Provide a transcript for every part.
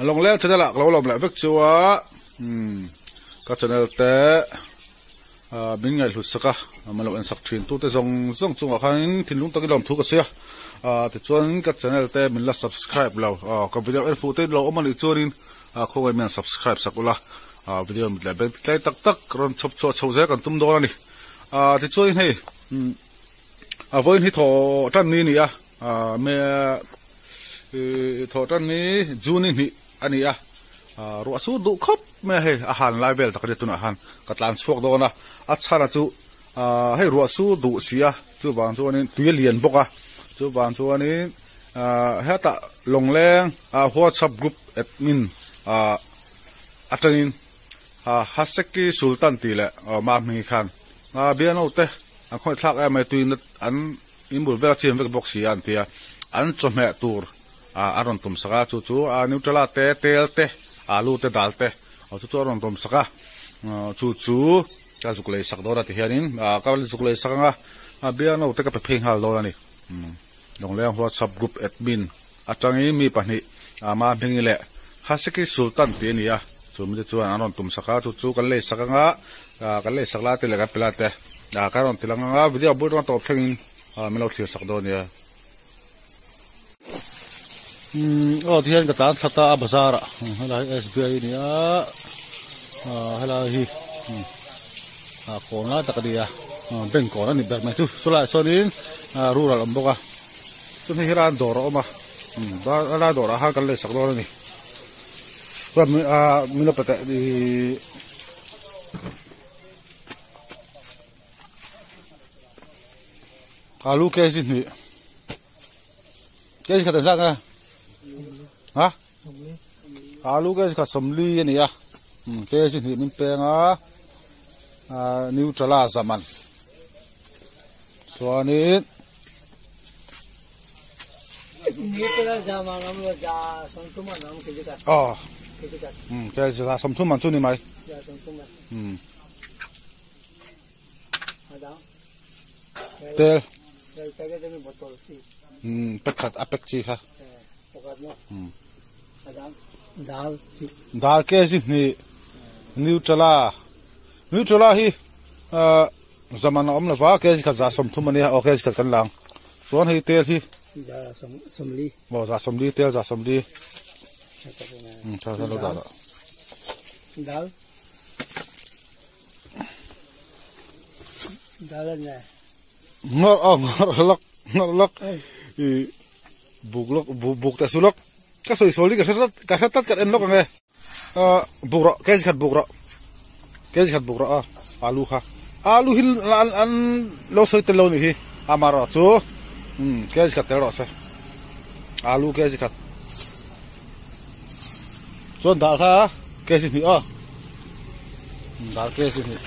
Lawngleng channel ah ka lo lawm leh vek chu a umm ka channel te ah min ngaihhlut sak a min lo en sak thin tu te zawng zawng chungah khanin thinlung takin lawmthu ka sawi a ah tichuan ka channel te min la subscribe lo ah ka video en fuh te lo awm anih chuanin ah khawngaih min han subscribe sak ula ah video mit leh beng tlai tak tak rawn chhawp chhuah chho zel kan tum dawn a ni ah tichuanin hei umm a vawiin hi thaw tan ni a ni a ah me Thawh tan hi June i hnih a ni a, ruah sur duh khawp mai a hei a han lai vel tak a nia tunah khan ka tlan chhuak dawn a, a chhan chu hei ruah sur duh si a chuvang chuanin tui a lian bawk a chuvang chuanin hetah Lawngleng WhatsApp group admin atangin Haseki Sultan tih leh Mahmingi khan bialnu te an khawih thlak em mai tuin an In bul vel a chin vek bawk si a an ti a, an chawhmeh tur a rawn tum sak a, chu chu Nutella te, tel te, alu te, dal te chu chu a rawn tum sak a, chu chu ka zuk lei sak dawn a ti hianin ka zuk lei sak anga bialnu te ka pe phei nghal dawn a ni. Lawngleng WhatsApp group admin atangin mi pahnih Mahmingi leh Haseki Sultan tih a ni a, chu mite chuan an rawn tum sak a, chu chu kan lei sak anga kan lei sak lai te leh kan pe lai te. Ah ka rawn ti lang ang a video bul atanga tawp thlengin ah min lo thlir sak dawn nia. Umm aw tihian ka tlan thla ta a bazar ah helai hi SBI a ni a ah helai hi ah kawn lai tak a ni a bank kawn a ni ber mai chu chulaiah chuanin ah rural a awm bawk a chumi hi ran dawr a awm a helai dawrah khan kan lei sak dawn a ni chuan ah min lo pe teh ihh. Alu kg hnih kg khat engzat nge ha alu kg khat sawmli a ni a kg hnih min peng a nutella zaman chuanin aw kg sawmthum man chu ni mai. Tel pakhat a pack chi kha dal kg hnih nutella nutella hi zaman a awm lova kg khat za sawmthum a nia aw kg khat kan la ang chuan hei tel hi aw za sawmli tel za sawmli Ngawr a ngawr lak ngawr lak i buk lawk buk te su lawk ka sawi sawi ka hre tlat ka hre tlat kan en lawk ang e ah buk rawh kg khat buk rawh kg khat buk rawh a alu kha alu hi an an lo sawi tel lo nih hi amaherawh chu um kg khat tel rawh se alu kg khat. Chuan dal kha kg hnih aw dal kg hnih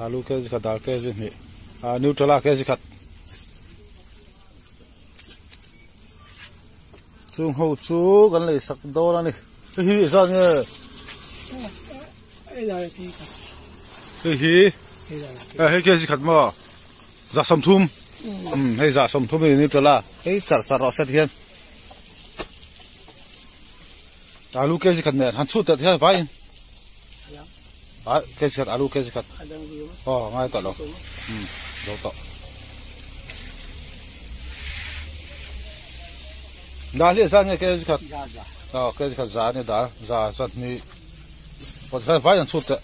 alu kg khat dal kg hnih ah nutella kg khat chung ho chu kan lei sak dawn a ni hei hi zan nge hei hi hei kg khat maw za sawmthum umm hei za sawmthum a ni nutella hei char char rawh se tihian alu kg khat nen han chhut teh tihian vaiin ah kg khat alu kg khat aw ngai tawh lo umm zo tawh. Dal hi zan nge kg khat aw kg khat za ania dal za zat hnih pawt vai an chhut teh.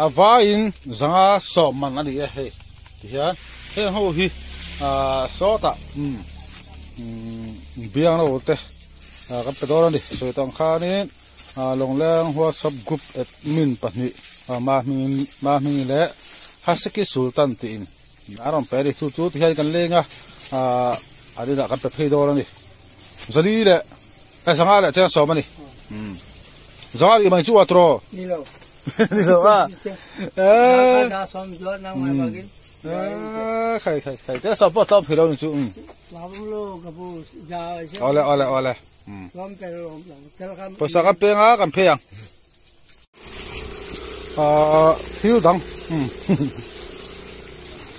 A vaiin zanga sawm man a ni e hei tihian heng ho hi ah sawtah umm biang lo te ah kan pe dawn a ni sawi tawh ang khanin ah lawngleng whatsapp group admin pahnih ah mahmingin mahmingi leh Haseki Sultan tiin a rawn pe a ni chu chu tihian kan leng a ah an inah kan pe phei dawn a ni zali leh. Eh zanga leh cheng sawm a ni. Hmm. Zanga ri mai chu a tro. Ni lo. Ni lo a. Eh. Da som zuat nang mai bagin. Khai khai khai te sa pawh tlawm thei lo ni chu um. Awle awle awle. Pawisa kan peng a kan phei ang. Ah thil dang um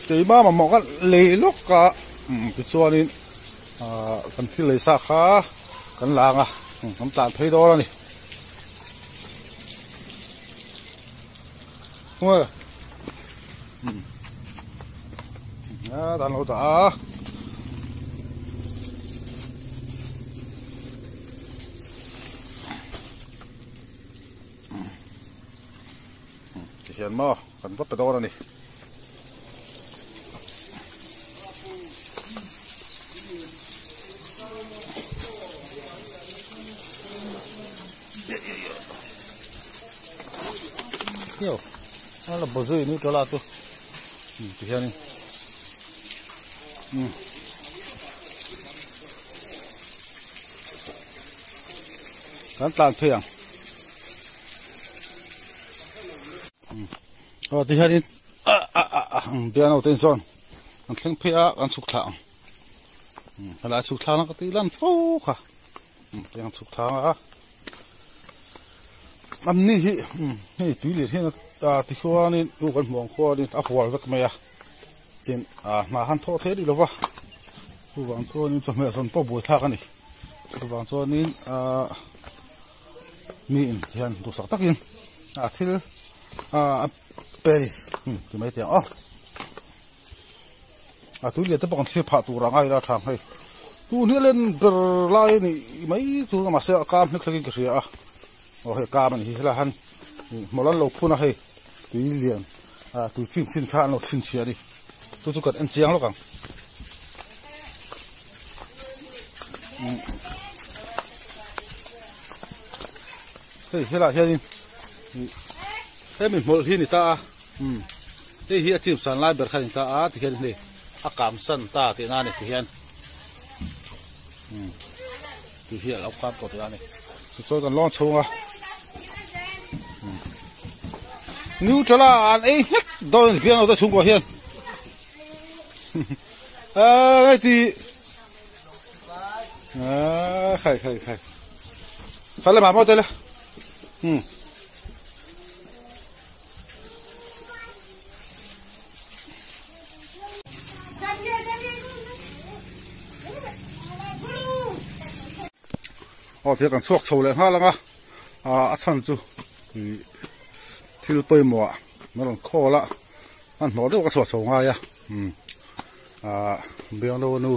keimah mamawh kan lei lawk a um tichuanin ah kan thil lei sa kha kan la ang a kan tlan phei dawn a ni. A dan lo dah a. Tihian maw kan va pe dawn a ni. Yo, ala bozui ni tola tu. Ti hian in. Kan tlan phei ang. Aw ti hian in a a a a bian ho te in chuan an thleng phei a an chhuk thla ang. Helai chhuk thla na ka tih lan fo kha. Tiang chhuk thla a. An ni hi hei tui leh hian a ti khuanin tu kan hmuh ang khuanin a hual vek mai a tin ah hna han thawh theih rih lova chuvang chuanin chawhmeh zawn pawh buai thlak a ni chuvang chuanin ah mi in hian duhsak takin ah thil ah a pe a ni ti mai teh ang aw. A tui leh te pawh kan thlir phah tur ang a ila thang hei tun hi a len ber lai a nih mai chu mahse a kam hlek hlek in ka hria a aw hei kam a nih hi helai han hmawlh an lo phun a hei tui lian ah tui chim chin kha an lo chhinchhiah a ni chu chu kan en chiang lawk ang hei helai hianin hemi hmawlh hi a ni ta a umm. Hei hi a chim san lai ber kha a ni ta a tikhian hei a kam san ta tih na a ni tihian umm tih hi a lo kam tawh tih a ni tichuan kan lawn chhung a umm neutral a an ei hlek dawn a ni piang lo te chhungkua hian aaa ngai ti aaa khai khai khai kha le mah maw te le umm. Aw thil kan chhuak chho leh nghal ang a ah a chhan chu ih thil pawimawh ah an rawn call a hmanhmawh deuh ka chhuah chho ngai a umm ah bianglo a nu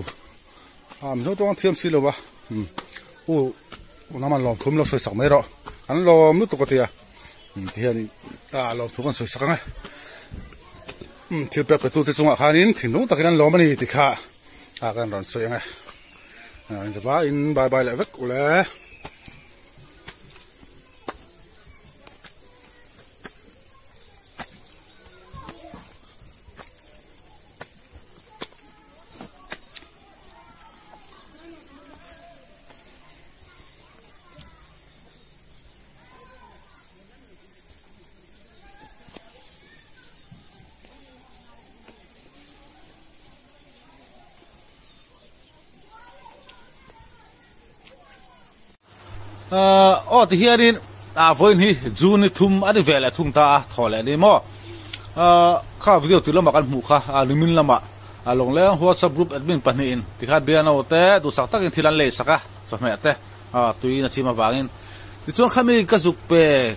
ah mizo tawng an thiam si lo a umm u naman lawmthum lo sawi sak mai rawh an lawm lutuk a tia. Ti hianin a lawmthu kan sawi sak ang e. Thil pek petu te chungah khanin thinlung takin an lawm a ni tih kha a kan rawn sawi ang e. Inzavaiin bye bye leh vek ule. Aw ti hianin ah vawiin hi June ni thum a ni ve leh thung ta a thaw leh a ni maw kha video tih lamah kan hmuh kha nimin lamah Lawngleng WhatsApp group admin pahnihin tikhan biano te duhsak takin thil an lei sak a chawhmeh te. A tuiin a chim avangin tichuan khami ka zuk pe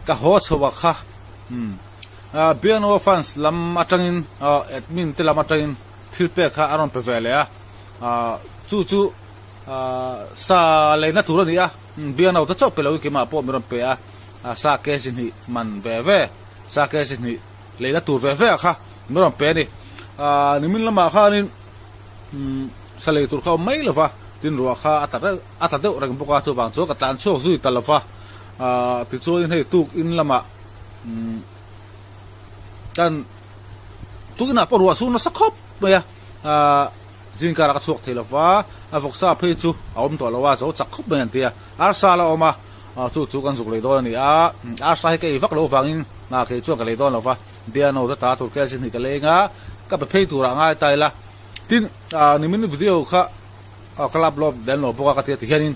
ka haw chho a kha umm BNO fans lam atangin admin te lam atangin thil pek kha a rawn pe ve leh a chu chu sa leina tur a ni a BNO te chauh pe lo i keimah pawh min rawn pe a sa kg hnih man ve ve sa kg hnih leina tur ve ve a kha min rawn pe a ni nimin lamah khanin umm sa lei tur kha a awm mai lo va tin ruah kha a ta reuh a ta deuh reng bawk a chuvang chuan ka tlan chhuak zui ta lo va ahh tichuanin hei tuk in lamah umm kan tuk inah pawh ruah chu nasa khawp mai a ahh zing karah ka chhuak thei lo va a vawksa phei chu a awm tawh lo a zo chak khawp mai an ti a arsa la awm a ah chu chu kan zuk lei dawn a ni a arsa hi ka ei vak loh vangin ah kei chuan ka lei dawn lo va biano te ta tur kel zin hi ka leng a. ka pe phei turah ngai ta ila. Tin, nimin video kha ka la upload lem lo bawk a ka ti a ti hianin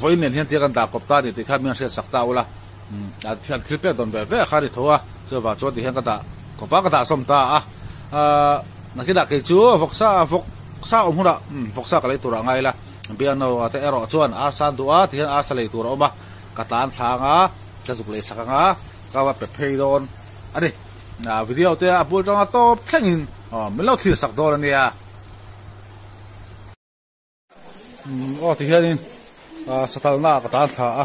vawiin nen hian tia kan dah kawp ta a ni tih kha min hriat sak ta ula. An thil pek dawn ve ve kha a ni tho a, chuvang chuan ti hian ka dah kawp a, ka dah sawm ta a. Nakinah kei chu vawksa vawksa awm hunah vawksa ka lei turah ngai ila, Biano te erawh chuan arsa an duh a ti hian arsa lei tur a awm a, ka tlan thlang a, ka zuk lei sak ang a, ka va pe phei dawn a ni. Video te a bul tanga tawp thlengin min lo thlir sak dawn a nia. Aw ti hianin satalna ka tan thla a,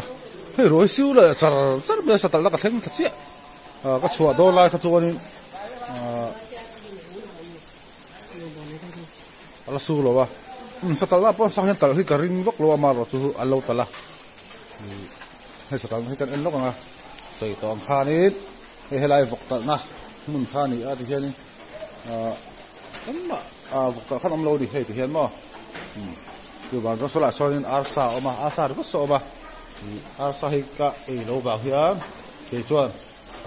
hei ruai siu leh char char mai a satalna ka thleng thla chiah ka chhuah dawn lai kha chuanin a la su lo a, satalna pawh sang hian talh hi ka ring vak lo a amaherawh chu an lo talh a, hei satalna hi kan en lawk ang a, sawi tawh ang khanin hei helai vawk talhna hmun kha a ni a ti hianin engmah vawk talh khan awm lo a ni hei ti hian maw chuvang chuan sawlaiah sawn arsa a awm a arsa ringawt saw a awm a arsa hi ka ei lo vang hian kei chuan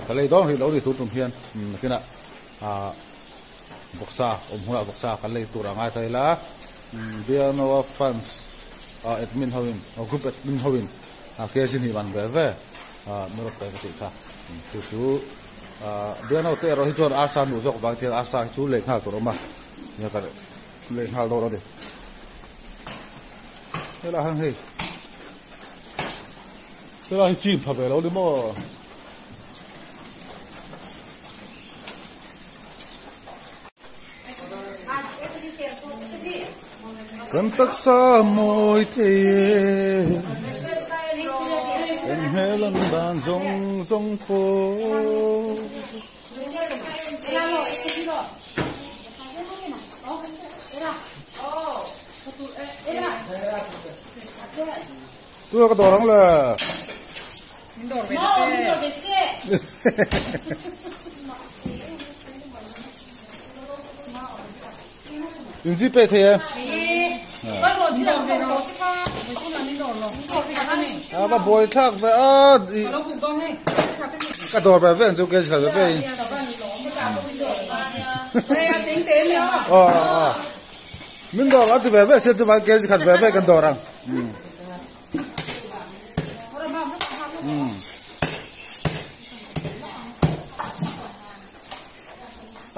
ka lei dawn rih lo a ni tun tum hian nakinah vawksa awm hunah vawksa kan lei tur a ngai ta ila Bianoa fans admin ho in group admin ho in kg hnih man ve ve min rawn pe ka tih kha chu chu Biano te erawh hi chuan arsa nuh zawk vang hian arsa hi chu lei nghal tur a awm a nia ka lei nghal dawn a ni helaiah hian hei helai hi chin pha ve lo ni maw. Kan taksa mawi thei e, kan hmel an dan zawng zawng pawh. Tua ka dawr ang le. Min dawr ve ta che. In zip pe thei e. A va buai thlak ve a. Ka dawr ve ve ang chu ke khat ve ve in. Min dawr a ti ve ve se chu vai ke khat ve ve kan dawr ang.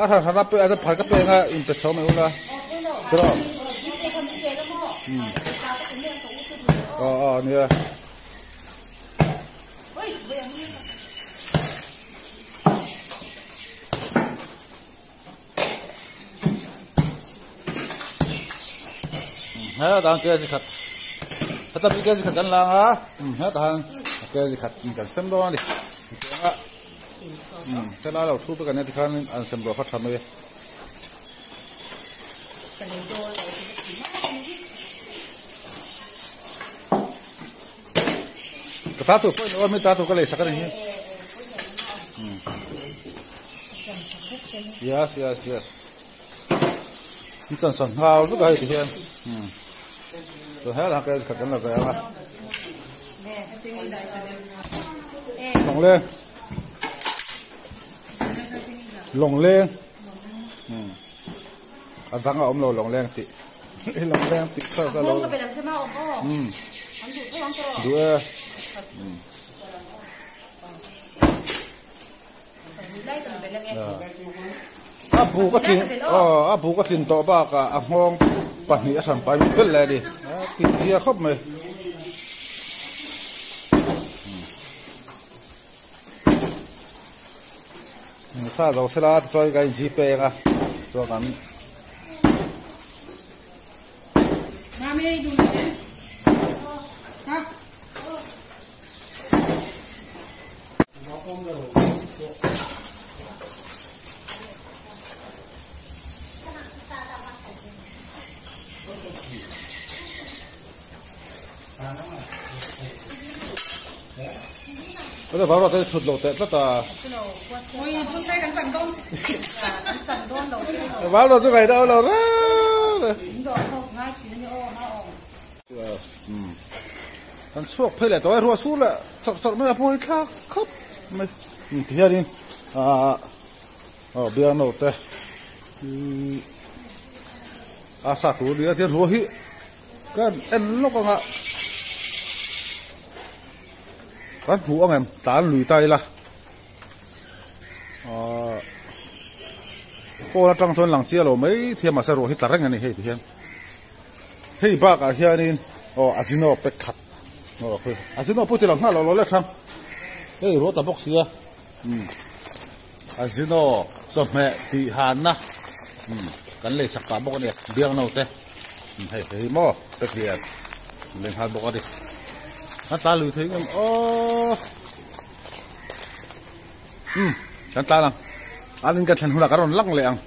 A hran hran a pe a phai ka peng a in pe chho mai ula cheraw aw aw nia he dan ke chi khat heta mi ke chi khat kan lang a hetah hian ke chi khat kan sem dawn a ni tichuan helai lo thu te kan nia tikhan an sem rawh kha tha mai a. Ka ta tur pawh in awm i ta tur ka lei sak a ni hi. Yes, yes, yes. An chan san nghal vek a hei ti hian. Chuan helai ah khat kan la ve ang a. Lawngleng. Lawngleng. A dang a awm lo lawngleng tih. Lawngleng tih kha ka lo. Duh e. A bu ka tlin aw a bu ka tlin tawh bakah a nghawng pahnih a hran pai mai belh leh a ni a ti zia khawp mai. Sa zo sela tichuan ka in gpay anga chuan kan Có thể vào rồi tôi sụt lộ tệ rất à. Vào rồi tôi về đâu rồi đó. Kan chhuak phei leh tawh e, ruah sur leh chawrh chawrh mai a pawi thlak khawp mai ti hianin aah aw biangno te. A sa tur nia tian ruah hi kan en lawk anga kan hmuh ang em tlan lui ta ila ahh pawn atang chuan lang chiah lo mai thiam mahse ruah hi tla reng a ni hei ti hian hei bakah hianin aw azino pack khat aw khawi azino pawh ti lang nghal lo lo le thang hei ruah ta bawk sia umm. Azino chawhmeh tih hanna kan lei sak pah bawk a ni biang no te hei hei maw te hian an lei nghal bawk a ni a tla lui thei ngem aw um kan tlan ang an in kan thlen hunah kan rawn lang leh ang.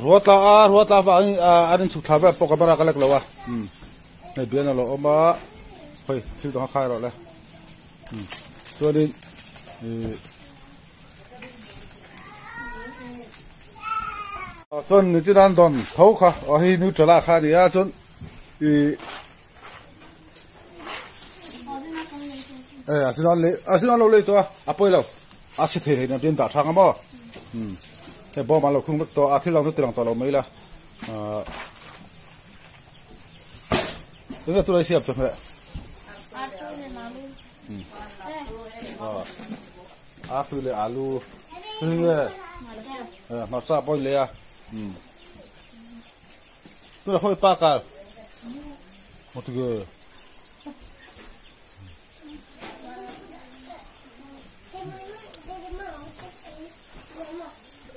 Ruatla a ruatla vangin an inchhuk thla vel pawh camera ka lek lo a hei bian a lo awm a hei thil dang a khai rawh le chuanin ih chuan nitin an dawn tho kha aw hei neutral ah kha a ni a chuan ih e a sin an lei a sin an lo lei tawh a a pawi lo a chhe thei thei tin dah thang a maw um hei bawm an lo khung vek tawh a thil dang chu ti lang tawh lo mai la ah enge tur a siam chawhmeh a tui leh alu enge hmarcha pawh in lei a um Tuna khawi pa kal. Motige.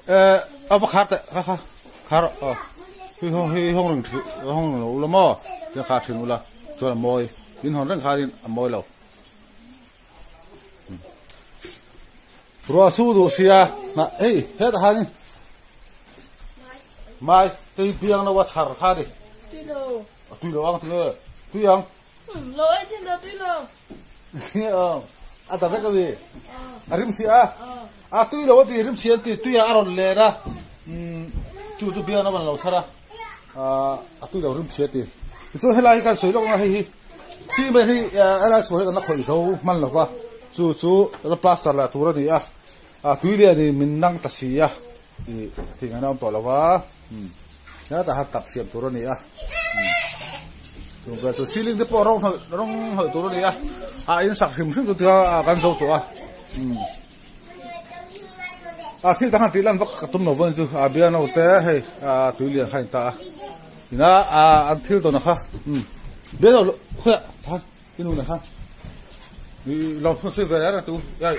Eh, ava khar te kha kha khar a hi hong hi hong reng thi hong reng lo ula maw te kha thin ula chuan a mawi in hawn reng khanin a mawi lo Ruah chu duh sia hnah hei hetah hianin mai tui biang lo a chhar kha a ni. Tui lo. A tui lo ang tinge tui ang. Lo ei thin lo tui lo. A ta vek a ni. A rim chhia a. A tui lo a ti rim chhia an ti tui ah a rawn len a. Chu chu biang lo an lo chhar a. A tui lo rim chhia a ti. Tichuan helai hi kan sawi lawk ang a hei hi. Cement hi helai chhuah hi kan la khawih zo hman lo va, chu chu plaster leh tur a ni a, a tui lian in min nang ta si a, ih thing an awm tawh lo va, hetah hian tap siam tur a ni a, chung vel chu ceiling te pawh rawng hnawih rawng hnawih tur a ni a, a in sak hrim hrim chu tia kan zo tawh a, a thil dang han tih lan vak ka tum lo vawiin chu a biano te hei a tui lian kha a in ta a. Ina a an thil tawn a kha um bian lo khawiah than i nu nen khan i lo thun sawi ve reng tu ai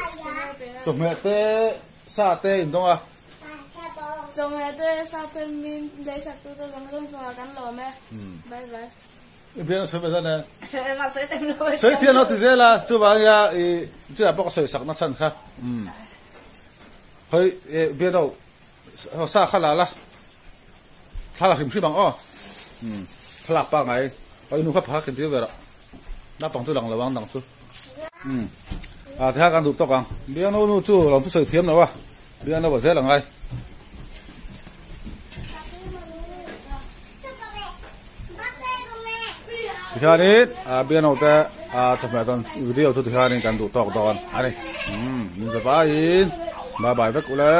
chawhmeh te sa te in dawng a chawhmeh te sa te min lei sak tu te zawng zawng chungah kan lawm e bye bye i bian a sawi ve zan e sawi thian lo ti zel a chuvang ia i chutah pawh ka sawi sak na chhan kha um khawi bian lo sa kha la la Thla la hrim hrim ang aw. Umm thlalak pangai aw inu kha phak intir ve rawh. Naupang chu lang lo ang dang chu. Umm a tiha kan duh tawk ang. Biangno nu chu lo thusawi thiam lo a, Biangno a zel angai. Tikhianin Biangno te chawhmeh dawn video chu tikhianin kan duh tawk dawn a ni. Umm min zavaiin bye bye vek ule.